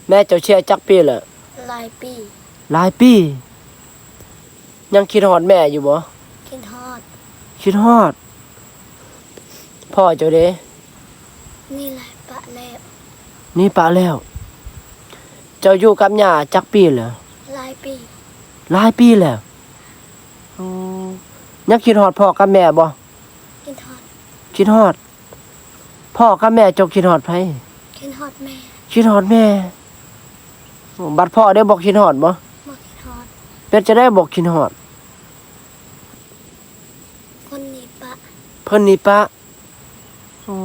ແມ່ເຈົ້າເສຍຈັກປີແລ້ວ? ຫຼາຍປີ. ຫຼາຍປີ? ຍັງຄິດຮອດແມ່ຢູ່ບໍ່? ຄິດຮອດ. ຄິດຮອດ. ພໍ່ເຈົ້າເດ? ໜີໄລປະແລ້ວ. ໜີປະແລ້ວ. ເຈົ້າຢູ່ກັບຍ່າຈັກປີແລ້ວ? ຫຼາຍປີ. ຫຼາຍປີແລ້ວ? ໂອ້ ຍັງຄິດຮອດພໍ່ກັບແມ່ບໍ່? ຄິດຮອດ. ຄິດຮອດ. ພໍ່ກັບແມ່ເຈົ້າຄິດຮອດໃຜ? ຄິດຮອດແມ່. ຄິດຮອດແມ່. ໂອ້ ບັດພໍ່ເດ ບໍ່ຄິດຮອດບໍ່? ບໍ່ຄິດຮອດ. ເປັນຈັ່ງໃດບໍ່ຄິດຮອດ? ເພິ່ນໜີປະ. ເພິ່ນໜີປະ. ໂອ້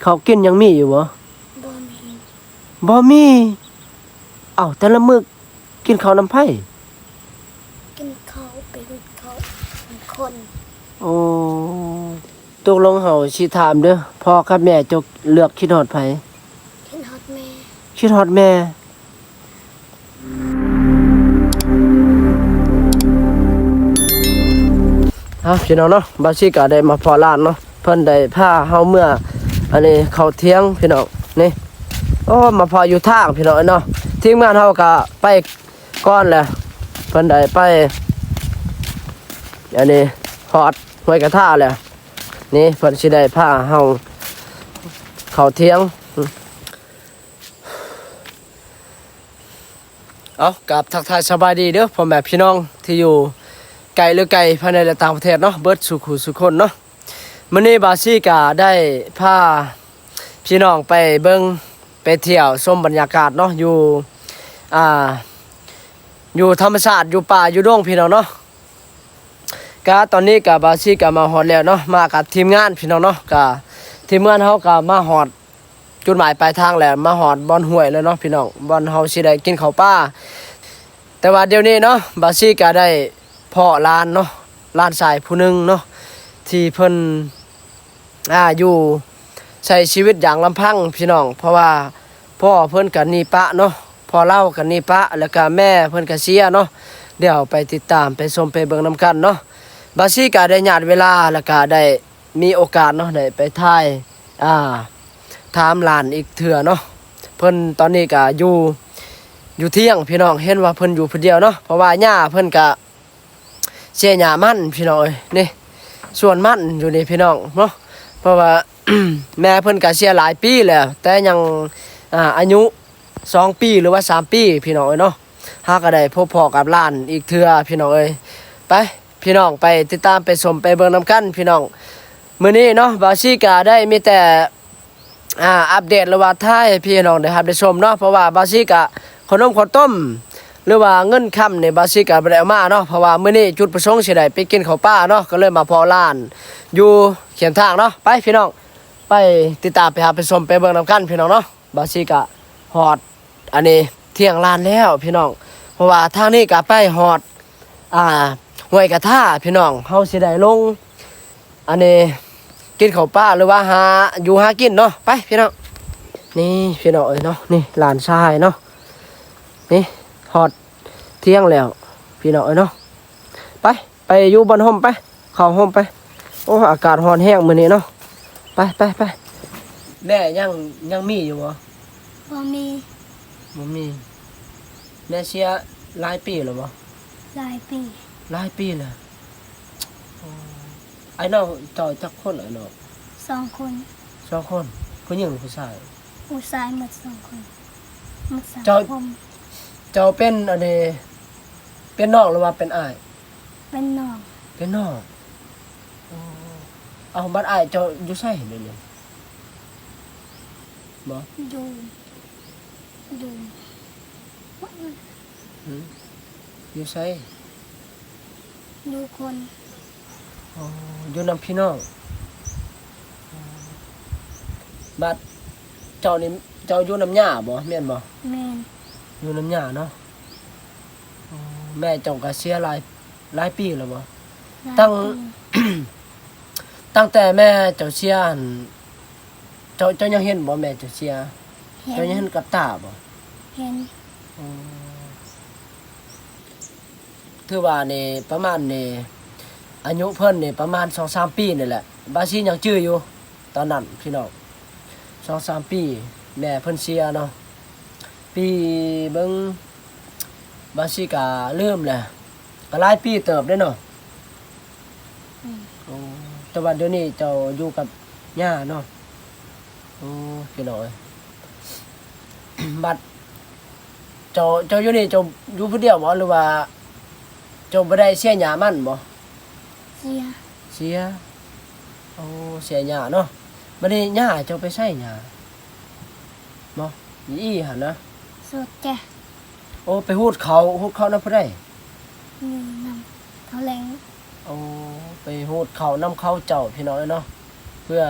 ເຂົ້າກິນຍັງມີຢູ່ບໍ່? ບໍ່ມີ. ບໍ່ມີ. ເອົ້າ ແຕ່ລະມື້ກິນເຂົ້ານຳໃຜ? ກິນເຂົ້າ ໄປຫຸດເຂົ້ານຳຄົນ. ໂອ້ ຕົກລົງເຮົາຊິຖາມເດີ້ ພໍ່ກັບແມ່ເຈົ້າເລືອກຄິດຮອດໃຜ? ຄິດຮອດແມ່. ຄິດຮອດແມ່. ເອົາ ພີ່ນ້ອງເນາະ ບ່າວຊີກະໄດ້ມາພໍ້ຫຼານເນາະ ເພິ່ນໄດ້ພາເຮົາເມືອ ອັນນີ້ ເຂົ້າຖຽງ ພີ່ນ້ອງ ນີ້. ໂອ້ ມາພໍ້ຢູ່ທາງ ພີ່ນ້ອງເອີຍເນາະ. ທີມງານເຮົາກະໄປກ່ອນແຫຼະ ເພິ່ນໄດ້ໄປ ອັນນີ້ ຮອດຫ້ວຍກະທາແລ້ວ. ນີ້ ເພິ່ນຊິໄດ້ພາເຮົາເຂົ້າຖຽງ. ເອົາ ກາບທັກທາຍສະບາຍດີເດີ້ ພໍ່ແມ່ພີ່ນ້ອງທີ່ຢູ່ໃກ້ ຫຼື ໄກ ພາຍໃນ ແລະ ຕ່າງປະເທດເນາະ ເບິດສູ່ຄູ່ສູ່ຄົນເນາະ. ມື້ນີ້ບ່າວຊີກະໄດ້ພາພີ່ນ້ອງໄປເບິ່ງ ໄປທ່ຽວຊົມບັນຍາກາດເນາະ ຢູ່ ອ່າ ຢູ່ທຳມະຊາດ ຢູ່ປ່າຢູ່ດົງ ພີ່ນ້ອງເນາະ. ກະຕອນນີ້ກະບ່າວຊີກະມາຮອດແລ້ວເນາະ ມາກັບທີມງານ ພີ່ນ້ອງເນາະ. ກະທີມງານເຮົາກະມາຮອດ ຈຸດໝາຍປາຍທາງແລ້ວ ມາຮອດບ່ອນຫ້ວຍແລ້ວເນາະ ພີ່ນ້ອງ ບ່ອນເຮົາຊິໄດ້ກິນເຂົ້າປາ. ແຕ່ວ່າດຽວນີ້ເນາະ ບ່າວຊີກະໄດ້ພໍ້ຫຼານເນາະ ຫຼານຊາຍຜູ້ໜຶ່ງເນາະ ທີ່ເພິ່ນ ອ່າ ຢູ່ໃຊ້ຊີວິດຢ່າງລຳພັງ ພີ່ນ້ອງ ເພາະວ່າພໍ່ເພິ່ນກະໜີປະເນາະ ພໍ່ລາວກະໜີປະ ແລ້ວກະແມ່ເພິ່ນກະເສຍເນາະ. ດຽວໄປຕິດຕາມ ໄປຊົມ ໄປເບິ່ງນຳກັນເນາະ. ບ່າວຊີກະໄດ້ຍາດເວລາ ແລ້ວກະໄດ້ ມີໂອກາດເນາະ ໄດ້ໄປຖ່າຍ ອ່າ ຖາມຫຼານອີກເທື່ອເນາະ. ເພິ່ນຕອນນີ້ກະຢູ່ ຢູ່ຖຽງ ພີ່ນ້ອງ ເຫັນວ່າເພິ່ນຢູ່ຜູ້ດຽວເນາະ ເພາະວ່າຍ່າເພິ່ນກະເສຍຫຍ້າມັນ ພີ່ນ້ອງເອີຍ ນີ້ ສວນມັນຢູ່ນີ້ ພີ່ນ້ອງເນາະ. ເພາະວ່າ ແມ່ເພິ່ນກະເສຍຫຼາຍປີແລ້ວ ແຕ່ຍັງ ອ່າ ອາຍຸສອງປີ ຫຼືວ່າສາມປີ ພີ່ນ້ອງເອີຍເນາະ. ເຮົາກະໄດ້ພົບພໍ້ກັບຫຼານອີກເທື່ອ ພີ່ນ້ອງເອີຍ. ໄປ ພີ່ນ້ອງໄປຕິດຕາມ ໄປຊົມ ໄປເບິ່ງນຳກັນ ພີ່ນ້ອງ. ມື້ນີ້ເນາະ ບ່າວຊີກະໄດ້ມີແຕ່ ອ່າ ອັບເດດ ຫຼືວ່າຖ່າຍໃຫ້ພີ່ນ້ອງໄດ້ຮັບໄດ້ຊົມເນາະ ເພາະວ່າບ່າວຊີກະ ເຂົ້າໜົມເຂົ້າຕົ້ມ ຫຼືວ່າເງິນຄຳນີ້ ບ່າວຊີກະບໍ່ໄດ້ເອົາມາເນາະ ເພາະວ່າມື້ນີ້ຈຸດປະສົງຊິໄດ້ໄປກິນເຂົ້າປາເນາະ ກະເລີຍມາພໍ້ຫຼານຢູ່ຂຽງທາງເນາະ. ໄປ ພີ່ນ້ອງ ໄປຕິດຕາມ ໄປຮັບໄປຊົມ ໄປເບິ່ງນຳກັນ ພີ່ນ້ອງເນາະ. ບ່າວຊີກະຮອດ ອັນນີ້ ຖຽງຫຼານແລ້ວ ພີ່ນ້ອງ ເພາະວ່າທາງນີ້ກະໄປຮອດ ອ່າ ຫ້ວຍກະທາ ພີ່ນ້ອງ ເຮົາຊິໄດ້ລົງ ອັນນີ້ ກິນເຂົ້າປາ ຫຼືວ່າຫາຢູ່ຫາກິນເນາະ. ໄປ ພີ່ນ້ອງ ນີ້ ພີ່ນ້ອງເອີຍເນາະ ນີ້ຫຼານຊາຍເນາະ ນີ້ຮອດຖຽງແລ້ວ ພີ່ນ້ອງເອີຍເນາະ. ໄປ ໄປຢູ່ບ່ອນຮົ່ມໄປ ເຂົ້າຮົ່ມໄປ. ໂອ້ ອາກາດຮ້ອນແຮງມື້ນີ້ເນາະ. ໄປ ໄປ ໄປ. ແມ່ຍັງ ຍັງມີຢູ່ບໍ່? ບໍ່ມີ. ບໍ່ມີ. ແມ່ເສຍຫຼາຍປີແລ້ວບໍ່? ຫຼາຍປີ. ຫຼາຍປີແລ້ວ. ໂອ້ ອ້າຍນ້ອງເຈົ້າຈັກຄົນ? ອ້າຍນ້ອງ ສອງຄົນ. ສອງຄົນ. ຜູ້ຍິງ ຜູ້ຊາຍ? ຜູ້ຊາຍໝົດສອງຄົນ. ໝົດສາມຄົນ. ເຈົ້າເປັນ ອັນນີ້ ເປັນນ້ອງ ຫຼືວ່າເປັນອ້າຍ? ເປັນນ້ອງ. ເປັນນ້ອງ. ໂອ້ ເອົາ ບັດອ້າຍເຈົ້າຢູ່ໃສດຽວນີ້? ບໍ່ ຢູ່ ຢູ່ ຫຶ ຢູ່ໃສ? ຢູ່ຄົນ. ໂອ້ ຢູ່ນຳພີ່ນ້ອງ. ບັດເຈົ້ານີ້ ເຈົ້າຢູ່ນຳຍ່າບໍ່ ແມ່ນບໍ່? ແມ່ນ. ຢູ່ນຳຍ່າເນາະ. ໂອ້ ແມ່ເຈົ້າກະເສຍຫຼາຍ ຫຼາຍປີແລ້ວບໍ່? ຫຼາຍປີ. ຕັ້ງ ຕັ້ງແຕ່ແມ່ເຈົ້າເສຍຫັ້ນ ເຈົ້າ ເຈົ້າຍັງເຫັນບໍ່ແມ່ເຈົ້າເສຍ? ເຫັນ. ເຈົ້າຍັງເຫັນກັບຕາບໍ່? ເຫັນ. ໂອ້ ຖືວ່ານີ້ປະມານນີ້ ອາຍຸເພິ່ນນີ້ປະມານສອງສາມປີນີ້ແຫຼະ ບ່າວຊີຍັງຈື່ຢູ່ຕອນນັ້ນ ພີ່ນ້ອງ ສອງສາມປີ. ແມ່ເພິ່ນເສຍເນາະ ປີ ເບິ່ງ ບາງທີກະລືມແຫຼະ ກະຫຼາຍປີເຕີບເດ້ເນາະ. ອືມ ໂອ້ ແຕ່ວ່າດຽວນີ້ເຈົ້າຢູ່ກັບຍ່າເນາະ. ໂອ້ ພີ່ນ້ອງເອີຍ ບັດເຈົ້າ ເຈົ້າຢູ່ນີ້ເຈົ້າຢູ່ຜູ້ດຽວບໍ່ ຫຼືວ່າເຈົ້າບໍ່ໄດ້ເສຍຫຍ້າມັນບໍ່? ເສຍ ເສຍ ໂອ້ ເສຍຫຍ້າເນາະ. ບັດນີ້ຫຍ້າເຈົ້າໄປໃສຫຍ້າ? ບໍ່ ອີ່ຫັ້ນນະ ສຸດແຈ. ໂອ້ ໄປຮູດເຂົ້າ ຮູດເຂົ້ານຳຜູ້ໃດ? ຢູ່ນຳເຂົາແຫຼງ. ໂອ້ ໄປຮູດເຂົ້ານຳເຂົາເຈົ້າ ພີ່ນ້ອງເອີຍເນາະ ເພື່ອ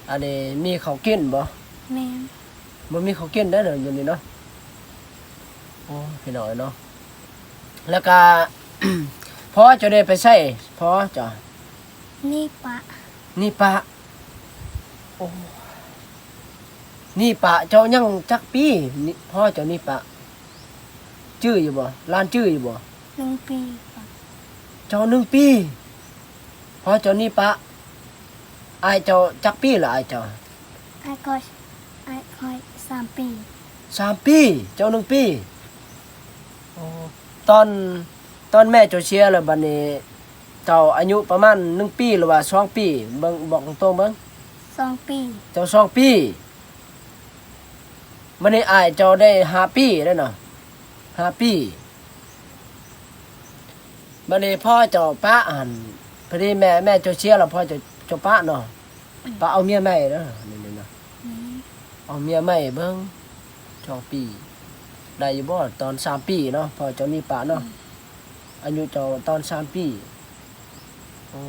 ອັນນີ້ ມີເຂົ້າກິນບໍ່? ແມ່ນ ບໍ່ມີເຂົ້າກິນໄດ໋ເນາະ ຢູ່ນີ້ເນາະ. ໂອ້ ພີ່ນ້ອງເອີຍເນາະ ແລ້ວກະ ພໍ່ເຈົ້າໄດ້ໄປໃສ? ພໍ່ເຈົ້າ ໜີປະ ໜີປະ. ໂອ້ ໜີປະ ເຈົ້າຍັງຈັກປີ? ພໍ່ເຈົ້າໜີປະ ຈື່ຢູ່ບໍ່? ຫຼານຈື່ຢູ່ບໍ່? ໜຶ່ງປີ. ເຈົ້າໜຶ່ງປີ ພໍ່ເຈົ້າໜີປະ. ອ້າຍເຈົ້າຈັກປີລະ? ອ້າຍເຈົ້າ ອ້າຍຂ້ອຍ ອ້າຍຂ້ອຍສາມປີ. ສາມປີ ເຈົ້າໜຶ່ງປີ. ໂອ້ ຕອນ ຕອນແມ່ເຈົ້າເສຍແລ້ວ ບັດນີ້ເຈົ້າອາຍຸປະມານໜຶ່ງປີ ຫຼືວ່າສອງປີ? ເບິ່ງ ບອກຕົງໆເບິ່ງ. ສອງປີ. ເຈົ້າສອງປີ. ບັດນີ້ອ້າຍເຈົ້າໄດ້ຫ້າປີແລ້ວເນາະ ຫ້າປີ. ບັດນີ້ພໍ່ເຈົ້າປະຫັ້ນ ພໍດີແມ່ ແມ່ເຈົ້າເສຍແລ້ວ ພໍ່ເຈົ້າ ເຈົ້າປະເນາະ. ອືມ ປະເອົາເມຍໃໝ່ເດີ ນີ້ນະ. ອືມ ເອົາເມຍໃໝ່ເບິ່ງ ສອງປີ ໄດ້ຢູ່ບໍ່? ຕອນສາມປີເນາະ ພໍ່ເຈົ້າໜີປະເນາະ. ອືມ ອາຍຸເຈົ້າຕອນສາມປີ. ໂອ້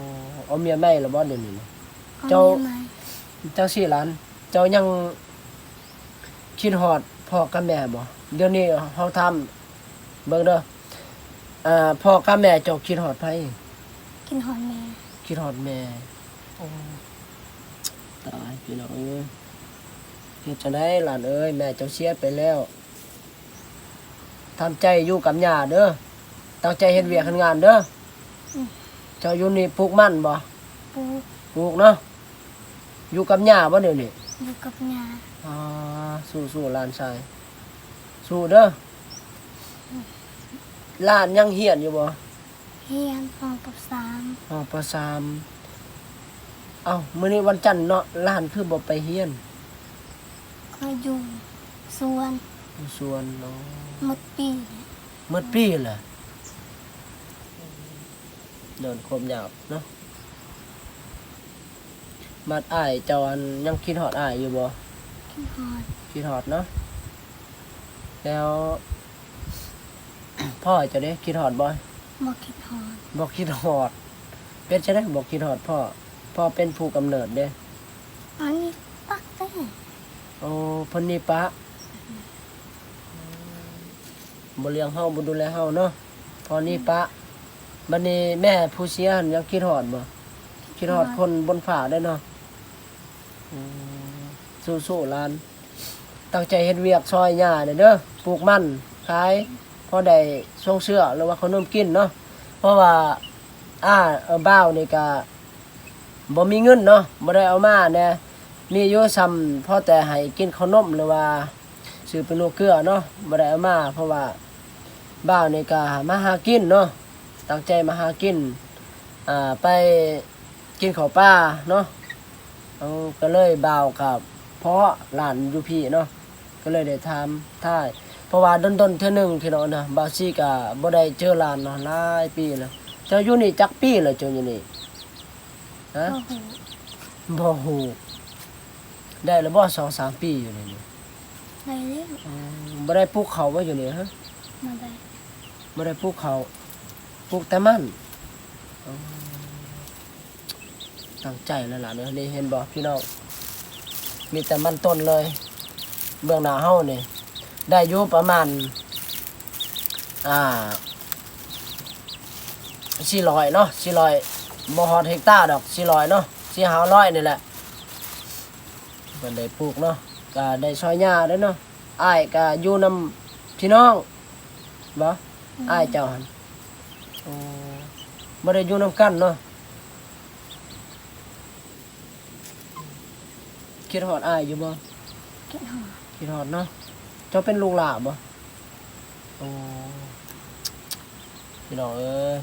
ເອົາເມຍໃໝ່ແລ້ວບໍ່ດຽວນີ້ນະ? ເອົາ ເຈົ້າ ເມຍໃໝ່. ຈັ່ງຊີ້ຫຼານ ເຈົ້າຍັງຄິດຮອດພໍ່ກັບແມ່ບໍ່? ດຽວນີ້ເຮົາຖາມເບິ່ງເດີ ອາ ພໍ່ກັບແມ່ເຈົ້າຄິດຮອດໃຜ? ຄິດຮອດແມ່. ຄິດຮອດແມ່. ໂອ້ ຕາຍ ພີ່ນ້ອງເອີຍ ເຮັດຈັ່ງໃດຫຼານເອີຍ ແມ່ເຈົ້າເສຍໄປແລ້ວ. ທຳໃຈຢູ່ກັບຍ່າເດີ ຕັ້ງໃຈເຮັດວຽກເຮັດງານເດີ. ອືມ ເຈົ້າຢູ່ນີ້ປູກມັນບໍ່? ປູກ. ປູກເນາະ. ຢູ່ກັບຍ່າບໍ່ດຽວນີ້? ຢູ່ກັບຍ່າ. ອາ ສູ້ໆຫຼານຊາຍ ສູ້ເດີ. ອືມ ຫຼານຍັງຮຽນຢູ່ບໍ່? ຮຽນຫ້ອງ ປ.ສາມ. ຫ້ອງ ປ.ສາມ. ເອົ້າ ມື້ນີ້ວັນຈັນເນາະ ຫຼານຄືບໍ່ໄປຮຽນ? ຂ້ອຍຢູ່ສວນ. ຢູ່ສວນເນາະ. ໝົດປີແລ້ວ. ໝົດປີແລ້ວ. ໂດນຄວາມຍາກເນາະ. ບັດອ້າຍເຈົ້າ ອັນ ຍັງຄິດຮອດອ້າຍຢູ່ບໍ່? ຄິດຮອດ. ຄິດຮອດເນາະ. ແລ້ວພໍ່ເຈົ້າເດ ຄິດຮອດບໍ່? ບໍ່ຄິດຮອດ. ບໍ່ຄິດຮອດ. ເປັນຈັ່ງໃດບໍ່ຄິດຮອດພໍ່? ພໍ່ເປັນຜູ້ກຳເນີດເດ້. ອັນນີ້ປັກແທ້. ໂອ້ ເພິ່ນນີ້ປະ. ບໍ່ລ້ຽງເຮົາ ບໍ່ດູແລເຮົາເນາະ ພໍໜີປະ. ບັດນີ້ແມ່ຜູ້ເສຍຫັ້ນຍັງຄິດຮອດບໍ່? ຄິດຮອດ. ຄິດຮອດຄົນບົນຟ້າເດ້ເນາະ. ອືມ ສູ້ໆຫຼານ ຕັ້ງໃຈເຮັດວຽກຊ່ອຍຍ່າແດ່ເດີ ປູກມັນຂາຍ ພໍໄດ້ຊົງເຊື້ອ ຫຼືວ່າເຂົ້າໜົມກິນເນາະ. ເພາະວ່າ ອາ ເອີ ບ່າວນີ້ກະ ບໍ່ມີເງິນເນາະ ບໍ່ໄດ້ເອົາມາແດ່ ມີຢູ່ຊ່ຳພໍແຕ່ໃຫ້ກິນເຂົ້າໜົມ ຫຼືວ່າຊື້ເປັນໂລເກືອເນາະ ບໍ່ໄດ້ເອົາມາ ເພາະວ່າບ່າວນີ້ກະມາຫາກິນເນາະ ຕັ້ງໃຈມາຫາກິນ ອ່າ ໄປກິນເຂົ້າປ່າເນາະ. ເອີ ກະເລີຍບ່າວກະພໍ້ຫຼານຢູ່ພີ້ເນາະ ກະເລີຍໄດ້ຖາມຖ່າຍ ເພາະວ່າດົນໆເທື່ອໜຶ່ງພີ່ນ້ອງນະ ບ່າວຊີກະບໍ່ໄດ້ເຈີຫຼານເນາະ ຫຼາຍປີແລ້ວ. ເຈົ້າຢູ່ນີ້ຈັກປີແລ້ວ ເຈົ້າຢູ່ນີ້? ຮະ? ບໍ່ຮູ້ ບໍ່ຮູ້. ໄດ້ແລ້ວບໍ່ ສອງສາມປີຢູ່ນີ້? ໄດ້ແລ້ວ. ອືມ ບໍ່ໄດ້ປູກເຂົ້າບໍ່ຢູ່ນີ້? ຮະ? ບໍ່ໄດ້. ບໍ່ໄດ້ປູກເຂົ້າ ປູກແຕ່ມັນ. ອໍ ຕັ້ງໃຈແລ້ວຫຼານເອີຍ. ນີ້ເຫັນບໍ່ພີ່ນ້ອງ ມີແຕ່ມັນຕົ້ນເລີຍ ເບື້ອງໜ້າເຮົານີ້ ໄດ້ຢູ່ປະມານ ອ່າ ສີ່ຮ້ອຍເນາະ ສີ່ຮ້ອຍ ບໍ່ຮອດເຮັກຕາດອກ ສີ່ຮ້ອຍເນາະ ສີ່ຫ້າຮ້ອຍນີ້ແຫຼະ. ເພິ່ນໄດ້ປູກເນາະ ກະໄດ້ຊ່ອຍຍ່າເດ້ເນາະ. ອ້າຍກະຢູ່ນຳພີ່ນ້ອງບໍ່? ອືມ ອ້າຍເຈົ້າຫັ້ນ. ໂອ້ ບໍ່ໄດ້ຢູ່ນຳກັນເນາະ. ຄິດຮອດອ້າຍຢູ່ບໍ່? ຄິດຮອດ ຄິດຮອດເນາະ. ເຈົ້າເປັນລູກຫຼ້າບໍ່? ໂອ້ ພີ່ນ້ອງເອີຍ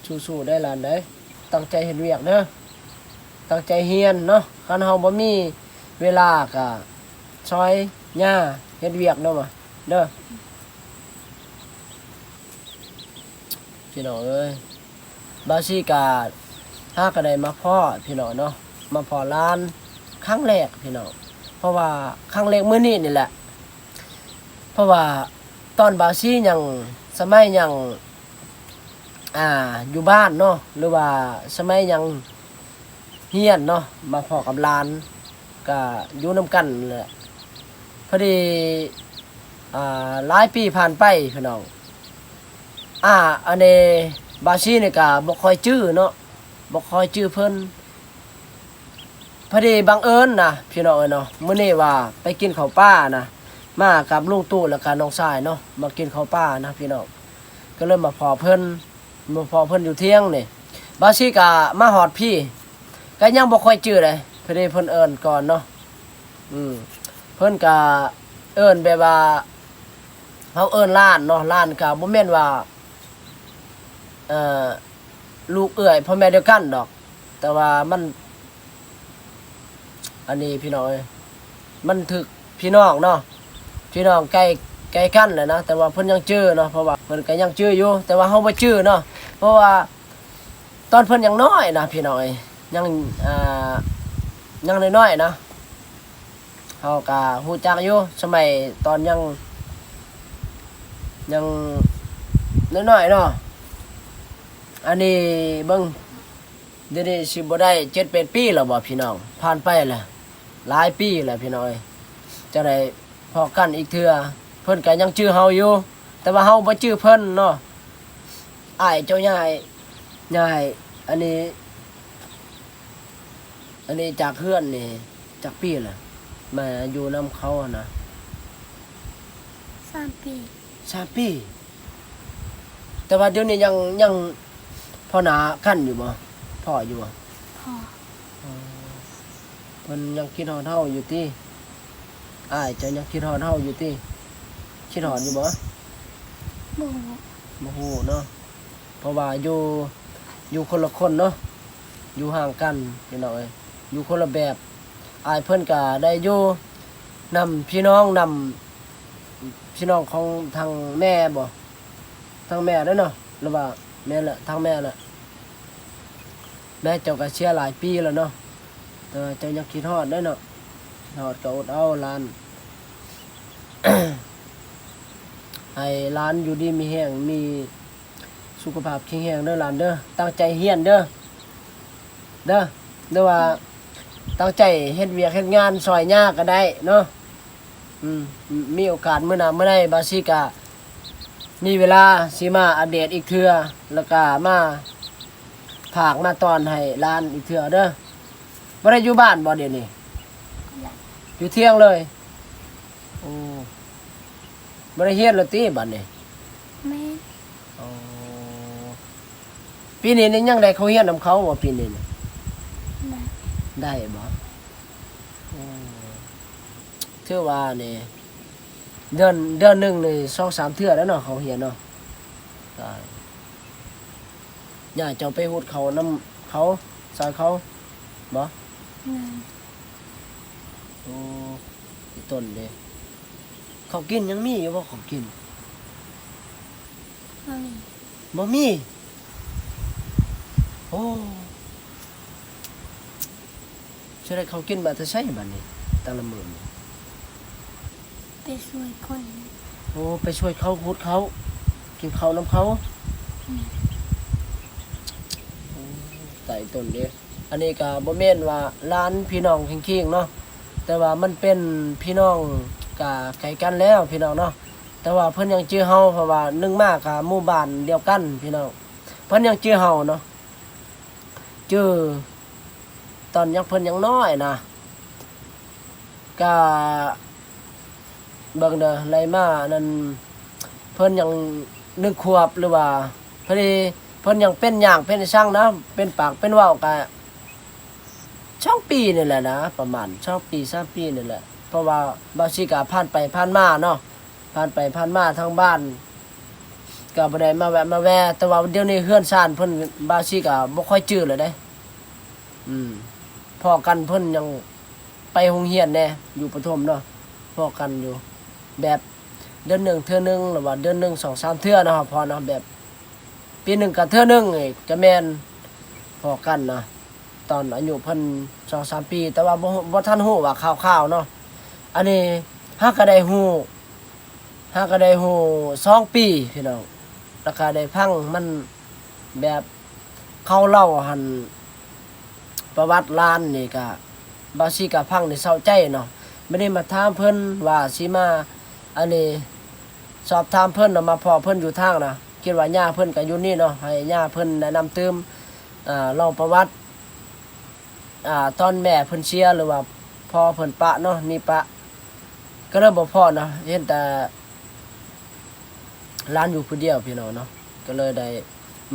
ສູ້ໆ ເດີຫຼານເດີ ຕັ້ງໃຈເຮັດວຽກເດີ ຕັ້ງໃຈຮຽນເນາະ. ຄັນເຮົາບໍ່ມີເວລາກະຊ່ອຍຍ່າເຮັດວຽກເດີ ເດີ. ພີ່ນ້ອງເອີຍ ບ່າວຊີກະຫາກະໄດ້ມາພໍ້ພີ່ນ້ອງເນາະ ມາພໍ້ຫຼານຄັ້ງແລກພີ່ນ້ອງ ເພາະວ່າຄັ້ງແລກມື້ນີ້ນີ້ແຫຼະ. ເພາະວ່າຕອນບ່າວຊີຍັງ ສະໄໝຍັງ ອ່າ ຢູ່ບ້ານເນາະ ຫຼືວ່າສະໄໝຍັງຮຽນເນາະ ມາພໍ້ກັບຫຼານ ກະຢູ່ນຳກັນແຫຼະ. ພໍດີ ອ່າ ຫຼາຍປີຜ່ານໄປພີ່ນ້ອງ ອ່າ ອັນນີ້ບ່າວຊີນີ້ກະບໍ່ຄ່ອຍຈື່ເນາະ ບໍ່ຄ່ອຍຈື່ເພິ່ນ. ພໍດີບັງເອີນນະພີ່ນ້ອງເອີຍເນາະ ມື້ນີ້ວ່າໄປກິນເຂົ້າປ່ານະ ມາກັບລຸງຕູ້ແລ້ວກະນ້ອງຊາຍເນາະ ມາກິນເຂົ້າປ່ານະພີ່ນ້ອງ ກະເລີຍມາພໍ້ເພິ່ນ ມາພໍ້ເພິ່ນຢູ່ຖຽງນີ້. ບ່າວຊີກະມາຮອດພີ້ ກະຍັງບໍ່ຄ່ອຍຈື່ໃດ ພໍດີເພິ່ນເອີ້ນກ່ອນເນາະ. ອືມ ເພິ່ນກະເອີ້ນແບບວ່າ ເຮົາເອີ້ນຫຼານເນາະ ຫຼານກະບໍ່ແມ່ນວ່າ ເອີ ລູກເອື້ອຍພໍ່ແມ່ດຽວກັນດອກ ແຕ່ວ່າມັນ ອັນນີ້ພີ່ນ້ອງເອີຍ ມັນຖືກພີ່ນ້ອງເນາະ ພີ່ນ້ອງໃກ້ ໃກ້ກັນແຫຼະນະ ແຕ່ວ່າເພິ່ນຍັງຈື່ເນາະ ເພາະວ່າເພິ່ນກະຍັງຈື່ຢູ່ ແຕ່ວ່າເຮົາບໍ່ຈື່ເນາະ ເພາະວ່າຕອນເພິ່ນຍັງນ້ອຍນະພີ່ນ້ອງເອີຍ ຍັງ ອ່າ ຍັງນ້ອຍໆນະ. ເຮົາກະຮູ້ຈັກຢູ່ ສະໄໝຕອນຍັງ ຍັງນ້ອຍໆເນາະ. ອັນນີ້ເບິ່ງ ດຽວນີ້ຊິບໍ່ໄດ້ເຈັດແປດປີແລ້ວບໍ່ພີ່ນ້ອງ ຜ່ານໄປລະຫຼາຍປີແລ້ວພີ່ນ້ອງເອີຍ ຈະໄດ້ພໍ້ກັນອີກເທື່ອ. ເພິ່ນກະຍັງຈື່ເຮົາຢູ່ ແຕ່ວ່າເຮົາບໍ່ຈື່ເພິ່ນເນາະ. ອ້າຍເຈົ້າຍ້າຍ ຍ້າຍ ອັນນີ້ ອັນນີ້ຈາກເຮືອນນີ້ຈັກປີລະ ມາຢູ່ນຳເຂົາຫັ້ນນະ? ສາມປີ. ສາມປີ ແຕ່ວ່າດຽວນີ້ຍັງ ຍັງພໍ້ໜ້າກັນຢູ່ບໍ່? ພໍ້ຢູ່ບໍ່? ພໍ້. ອໍ ເພິ່ນຍັງຄິດຮອດເຮົາຢູ່ຕິ? ອ້າຍເຈົ້າຍັງຄິດຮອດເຮົາຢູ່ຕິ? ຄິດຮອດຢູ່ບໍ່? ບໍ່ຮູ້ ບໍ່ຮູ້ເນາະ ເພາະວ່າຢູ່ ຢູ່ຄົນລະຄົນເນາະ ຢູ່ຫ່າງກັນພີ່ນ້ອງເອີຍ ຢູ່ຄົນລະແບບ. ອ້າຍເພິ່ນກະໄດ້ຢູ່ນຳພີ່ນ້ອງ ນຳພີ່ນ້ອງຂອງທາງແມ່ບໍ່? ທາງແມ່ເດ້ເນາະ ຫຼືວ່າ ແມ່ນແຫຼະ ທາງແມ່ແຫຼະ. ແມ່ເຈົ້າກະເສຍຫຼາຍປີແລ້ວເນາະ ແຕ່ວ່າເຈົ້າຍັງຄິດຮອດເດ້ເນາະ ຮອດກະອົດເອົາຫຼານ ໃຫ້ຫຼານຢູ່ດີມີແຮງ ມີສຸຂະພາບແຂງແຮງເດີຫຼານເດີ ຕັ້ງໃຈຮຽນເດີ ເດີ ຫຼືວ່າຕັ້ງໃຈເຮັດວຽກເຮັດງານຊ່ອຍຍ່າກະໄດ້ເນາະ. ອືມ ມີໂອກາດມື້ໜ້າມື້ໃດ ບ່າວຊີກະມີເວລາຊິມາອັບເດດອີກເທື່ອ ແລ້ວກະມາຝາກມາຕ້ອນໃຫ້ຫຼານອີກເທື່ອເດີ. ບໍ່ໄດ້ຢູ່ບ້ານບໍ່ດຽວນີ້? ຢູ່ຖຽງເລີຍ. ໂອ້ ບໍ່ໄດ້ຮຽນແລ້ວຕິບາດນີ້? ແມ່ນ. ອໍ ປີນີ້ນີ້ຍັງໄດ້ເຂົ້າຮຽນນຳເຂົາບໍ່ປີນີ້ນີ້? ໄດ້. ໄດ້ບໍ່? ໂອ້ ຖືວ່ານີ້ ເດືອນ ເດືອນໜຶ່ງນີ້ສອງສາມເທື່ອແລ້ວເນາະ ເຂົ້າຮຽນເນາະ. ໄດ້. ຍ່າເຈົ້າໄປຫຸດເຂົ້ານຳເຂົາ ຊ່ອຍເຂົາບໍ່? ແມ່ນ. ໂອ້ ອີ່ຕົນເດ ເຂົ້າກິນຍັງມີຢູ່ບໍ່ ເຂົ້າກິນ? ບໍ່ມີ. ບໍ່ມີ? ໂອ້ ຊິໄດ້ເຂົ້າກິນມາແຕ່ໃສບາດນີ້ ແຕ່ລະມື້ນີ້? ໄປຊ່ວຍຄົນ. ໂອ້ ໄປຊ່ວຍເຂົາຫຸດເຂົ້າ ກິນເຂົ້ານຳເຂົາ. ອືມ. ໂອ້ ຕາຍຕົນເດ້. ອັນນີ້ກະບໍ່ແມ່ນວ່າຫຼານພີ່ນ້ອງເຄີງໆເນາະ ແຕ່ວ່າມັນເປັນພີ່ນ້ອງກະໄກກັນແລ້ວພີ່ນ້ອງເນາະ ແຕ່ວ່າເພິ່ນຍັງຈື່ເຮົາ ເພາະວ່າໜຶ່ງມາກະໝູ່ບ້ານດຽວກັນພີ່ນ້ອງ ເພິ່ນຍັງຈື່ເຮົາເນາະ. ຈື່ຕອນຍັງ ເພິ່ນຍັງນ້ອຍນະ ກະເບິ່ງເດີ ໄລ່ມານັ້ນ ເພິ່ນຍັງໜຶ່ງຂວບ ຫຼືວ່າ ພໍດີເພິ່ນຍັງເປັນຫຍັງເປັນສັງນະ ເປັນປາກເປັນເວົ້າ ກະ ສອງປີນີ້ແຫຼະນະ ປະມານສອງປີ ສາມປີນີ້ແຫຼະ ເພາະວ່າບ່າວສີກະຜ່ານໄປຜ່ານມາເນາະ ຜ່ານໄປຜ່ານມາທາງບ້ານ ກໍບໍ່ໄດ້ມາແວະມາແວ່ ແຕ່ວ່າດຽວນີ້ເຮືອນຊານເພິ່ນ ບ່າວສີກະບໍ່ຄ່ອຍຈື່ແລ້ວເດ້. ອືມ ພໍ້ກັນເພິ່ນຍັງໄປໂຮງຮຽນແດ່ ຢູ່ປະຖົມເນາະ ພໍ້ກັນຢູ່ ແບບເດືອນໜຶ່ງເທື່ອໜຶ່ງ ຫຼືວ່າເດືອນໜຶ່ງສອງສາມເທື່ອເນາະ ພໍ້ເນາະ ແບບປີໜຶ່ງກໍເທື່ອໜຶ່ງນີ້ ກໍແມ່ນພໍ້ກັນນະ ຕອນອາຍຸເພິ່ນສອງສາມປີ ແຕ່ວ່າບໍ່ ບໍ່ທັນຮູ້ວ່າຂ່າວໆເນາະ ອັນນີ້ຫາກະໄດ້ຮູ້ ຫາກະໄດ້ຮູ້ສອງປີພີ່ນ້ອງ ແລ້ວກະໄດ້ຟັງມັນແບບເຂົາເລົ່າຫັ້ນ ປະຫວັດຫຼານນີ້ກະ ບ່າວສີກະຟັງໄດ້ເຊົາໃຈເນາະ ບາດນີ້ມາຖາມເພິ່ນວ່າຊິມາ ອັນນີ້ ສອບຖາມເພິ່ນນະ ມາພໍ້ເພິ່ນຢູ່ທາງນະ ຄິດວ່າຍ່າເພິ່ນກະຢູ່ນີ້ເນາະ ໃຫ້ຍ່າເພິ່ນແນະນຳຕື່ມ ອາ ເລົ່າປະຫວັດ ອາ ຕອນແມ່ເພິ່ນເສຍ ຫຼືວ່າພໍ່ເພິ່ນປະເນາະ ໜີປະ ກໍເລີຍບໍ່ພໍ້ເນາະ ເຫັນແຕ່ຫຼານຢູ່ຜູ້ດຽວພີ່ນ້ອງເນາະ ກໍເລີຍໄດ້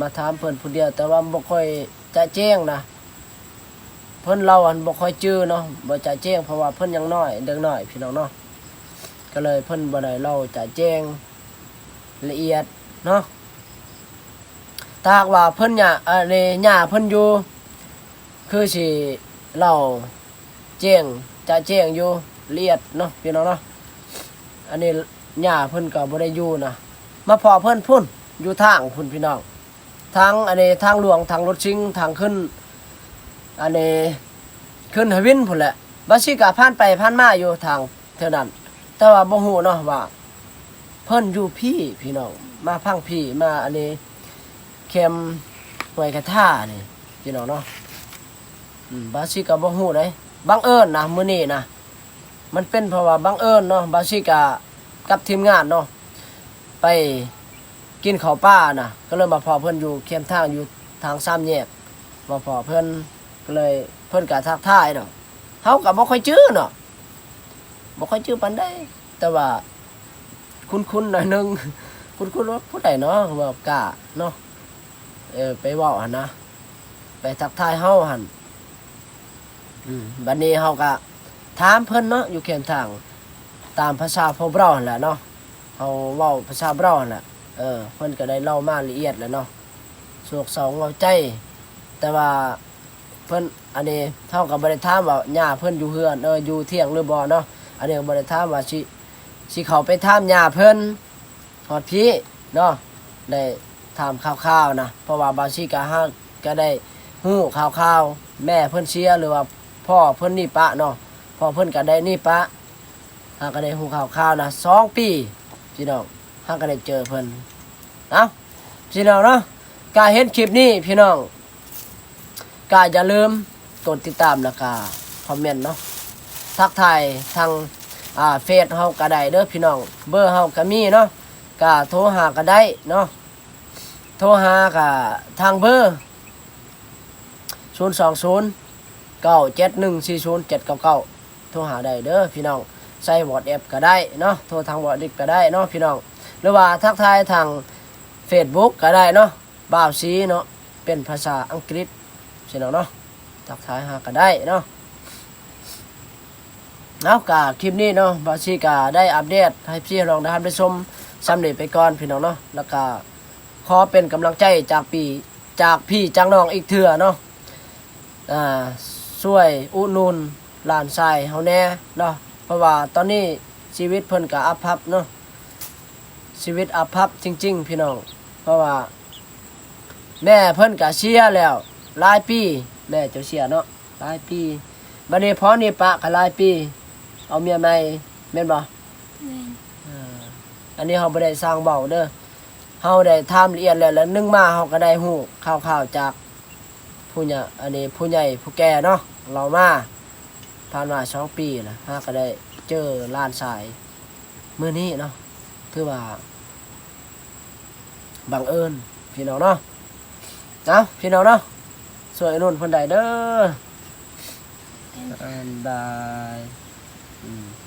ມາຖາມເພິ່ນຜູ້ດຽວ ແຕ່ວ່າບໍ່ຄ່ອຍຈະແຈ້ງນະ ເພິ່ນເລົ່າຫັ້ນບໍ່ຄ່ອຍຈື່ເນາະ ບໍ່ຈະແຈ້ງ ເພາະວ່າເພິ່ນຍັງນ້ອຍ ເດັກນ້ອຍພີ່ນ້ອງເນາະ ກໍເລີຍເພິ່ນບໍ່ໄດ້ເລົ່າຈະແຈ້ງລະອຽດເນາະ ຖ້າຫາກວ່າເພິ່ນຍາ ອັນນີ້ ຍ່າເພິ່ນຢູ່ ຄືຊິເລົ່າແຈ້ງ ຈະແຈ້ງຢູ່ລະອຽດເນາະ ພີ່ນ້ອງເນາະ ອັນນີ້ຍ່າເພິ່ນກໍບໍ່ໄດ້ຢູ່ນະ ມາພໍ້ເພິ່ນພຸ້ນ ຢູ່ທາງພຸ້ນພີ່ນ້ອງ ທາງ ອັນນີ້ ທາງຫຼວງ ທາງລົດຊິງ ທາງຂຶ້ນ ອັນນີ້ ຂຶ້ນຫາວິນພຸ້ນແຫຼະ ບ່າວສີກະຜ່ານໄປຜ່ານມາຢູ່ທາງແຖວນັ້ນ ແຕ່ວ່າບໍ່ຮູ້ເນາະວ່າ ເພິ່ນຢູ່ພີ້ພີ່ນ້ອງ ມາພັງພີ້ ມາອັນນີ້ ແຄມຫ້ວຍກະທານີ້ພີ່ນ້ອງເນາະ ອືມ ບ່າວສີກະບໍ່ຮູ້ເດ້ ບັງເອີນນະ ມື້ນີ້ນະ ມັນເປັນເພາະວ່າບັງເອີນເນາະ ບ່າວສີກະກັບທີມງານເນາະ ໄປກິນເຂົ້າປ່ານະ ກໍເລີຍມາພໍ້ເພິ່ນຢູ່ແຄມທາງ ຢູ່ທາງສາມແຍກ ມາພໍ້ເພິ່ນ ກໍເລີຍ ເພິ່ນກະທັກທາຍເນາະ ເຮົາກະບໍ່ຄ່ອຍຈື່ເນາະ ບໍ່ຄ່ອຍຈື່ປານໃດ ແຕ່ວ່າຄຸ້ນໆໜ້ອຍໜຶ່ງ ຄຸ້ນໆວ່າຜູ້ໃດເນາະ ວ່າກ້າເນາະ ເອີ ໄປເວົ້າຫັ້ນນະ ໄປທັກທາຍເຮົາຫັ້ນ ອືມ ບັດນີ້ເຮົາກະຖາມເພິ່ນເນາະ ຢູ່ແຄມທາງ ຕາມພາສາພວກເຮົາຫັ້ນແຫຼະເນາະ ເຮົາເວົ້າພາສາເຮົາຫັ້ນແຫຼະ ເອີ ເພິ່ນກະໄດ້ເລົ່າມາລະອຽດແລ້ວເນາະ ໂສກເສົ້າເຫງົາໃຈ ແຕ່ວ່າ ເພິ່ນ ອັນນີ້ເຮົາກໍບໍ່ໄດ້ຖາມວ່າຍ່າເພິ່ນຢູ່ເຮືອນ ເອີ ຢູ່ທ່ຽງຫຼືບໍ່ເນາະ ອັນນີ້ກໍບໍ່ໄດ້ຖາມວ່າຊິ ຊິເຂົ້າໄປຖາມຍ່າເພິ່ນຮອດພີ້ເນາະ ໄດ້ຖາມຂ່າວໆນະ ເພາະວ່າບ່າວສີກະຫາກະໄດ້ຮູ້ຂ່າວໆ ແມ່ເພິ່ນເສຍ ຫຼືວ່າພໍ່ເພິ່ນໜີປະເນາະ ພໍ່ເພິ່ນກະໄດ້ໜີປະ ຫາກະໄດ້ຮູ້ຂ່າວໆນະ ສອງປີ ພີ່ນ້ອງ ຫາກະໄດ້ເຈີເພິ່ນ ເອົ້າ ພີ່ນ້ອງເນາະ ກະເຫັນຄລິບນີ້ພີ່ນ້ອງ ກະຢ່າລືມກົດຕິດຕາມ ແລ້ວກະຄອມເມັນເນາະ ທັກທາຍທາງ ອາ ເຟສເຮົາກະໄດ້ເດີພີ່ນ້ອງ ເບີເຮົາກະມີເນາະ ກະໂທຫາກະໄດ້ເນາະ ໂທຫາກະທາງເບີ ສູນສອງສູນ ເກົ້າເຈັດໜຶ່ງ ສີ່ສູນເຈັດເກົ້າເກົ້າ ໂທຫາໄດ້ເດີພີ່ນ້ອງ ໃຊ້ວອດແອັບກະໄດ້ເນາະ ໂທທາງວອດແອັບກະໄດ້ເນາະພີ່ນ້ອງ ຫຼືວ່າທັກທາຍທາງເຟສບຸກກະໄດ້ເນາະ ບ່າວສີເນາະ ເປັນພາສາອັງກິດພີ່ນ້ອງເນາະ ທັກທາຍຫາກະໄດ້ເນາະ ເອົາ ກະຄລິບນີ້ເນາະ ບ່າວສີກະໄດ້ອັບເດດໃຫ້ພີ່ນ້ອງໄດ້ຮັບໄດ້ຊົມສ່ຳນີ້ໄປກ່ອນພີ່ນ້ອງເນາະ ແລ້ວກະຂໍເປັນກຳລັງໃຈຈາກພີ່ ຈາກພີ່ຈາກນ້ອງອີກເທື່ອເນາະ ອ່າ ຊ່ວຍອຸດໜູນຫຼານຊາຍເຮົາແດ່ເນາະ ເພາະວ່າຕອນນີ້ຊີວິດເພິ່ນກະອັບພັບເນາະ ຊີວິດອັບພັບຈິງໆ ພີ່ນ້ອງ ເພາະວ່າແມ່ເພິ່ນກະເສຍແລ້ວຫຼາຍປີ ແມ່ເຈົ້າເສຍເນາະ ຫຼາຍປີ ບັດນີ້ພໍ່ນີ້ປະກະຫຼາຍປີ ເອົາເມຍໃໝ່ແມ່ນບໍ່? ແມ່ນ ເອີ ອັນນີ້ເຮົາບໍ່ໄດ້ສ້າງເວົ້າເດີ ເຮົາໄດ້ຖາມລະອຽດແລ້ວ ແລ້ວໜຶ່ງມາເຮົາກະໄດ້ຮູ້ຂ່າວໆຈາກຜູ້ໃຫຍ່ ອັນນີ້ຜູ້ໃຫຍ່ຜູ້ແກ່ເນາະ ເລົ່າມາ ຜ່ານມາສອງປີລະ ຫາກະໄດ້ເຈີຫຼານຊາຍມື້ນີ້ເນາະ ຖືວ່າ ບັງເອີນພີ່ນ້ອງເນາະ ເອົ້າ ພີ່ນ້ອງເນາະ ຊ່ວຍອຸດໜູນເພິ່ນໄດ້ເດີ ບາຍ ອືມ.